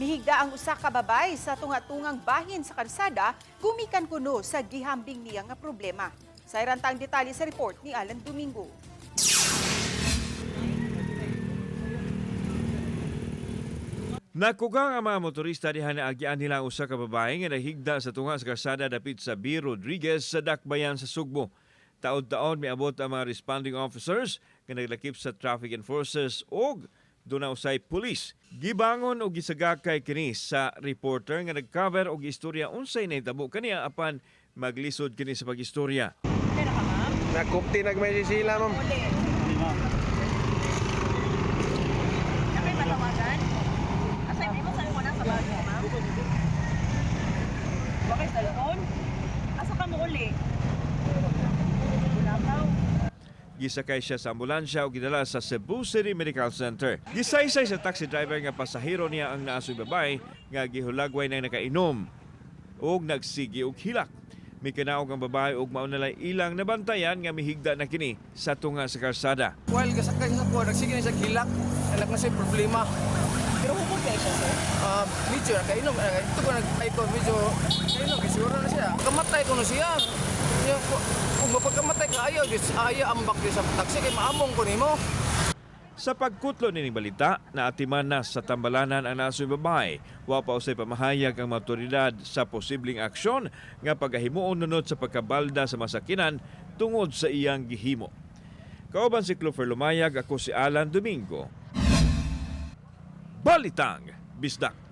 Mihigda ang usa ka babae sa tunga-tungang bahin sa karsada, gumikan kuno sa gihambing niya nga problema. Sa irantang detalye sa report ni Alan Domingo. Nakugang ang mga motorista diha na agian nila ang usa ka babae nga nahigda sa tunga sa karsada dapit sa B. Rodriguez sa Dakbayan sa Sugbo. Taod-taod miabot ang mga responding officers nga naglakip sa traffic enforcers og duna usay pulis. Gibangon og gisagakay kini sa reporter nga nagcover og istorya unsay nahitabo kaniya apan maglisod kini sa pagistorya. Nakupti nagmay sila, ma'am. Nakay matawagan? Asa yung imo cellphone sa bag mo, ma'am? Wa kay cellphone? Asa ka mo uli? Bulakaw. Gisakay siya sa ambulansya ug gidala sa Cebu City Medical Center. Gisaysay sa taxi driver nga pasahero niya ang naasoy babae nga gihulagway nang nakainom ug nagsigi og hilak. Mikanaog ang babae ug mao nalay ilang nabantayan nga mihigda na kini sa tunga sa karsada. While gasakay sa kuha, nagsige na siya kilak. Anak na siya problema. Pero humod kay siya, sir. Ah, medyo nakainom. Ito ko nag ko medyo nakainom. Kay siguro na siya. Kamatay ko na siya. Niya, kung mapagkamatay ka, ayaw, Diyos, ayaw ambak Diyos sa taxi kay maamong ko nimo. Sa pagkutlo nining balita, naatiman na sa tambalanan ang naasoy babae. Wa pa usay pamahayag ang mga otoridad sa posibleng aksyon nga pagahimuon nunod sa pagkabalda sa masakinan tungod sa iyang gihimo. Kauban si Clover Lumayag, ako si Alan Domingo. Balitang Bisdak.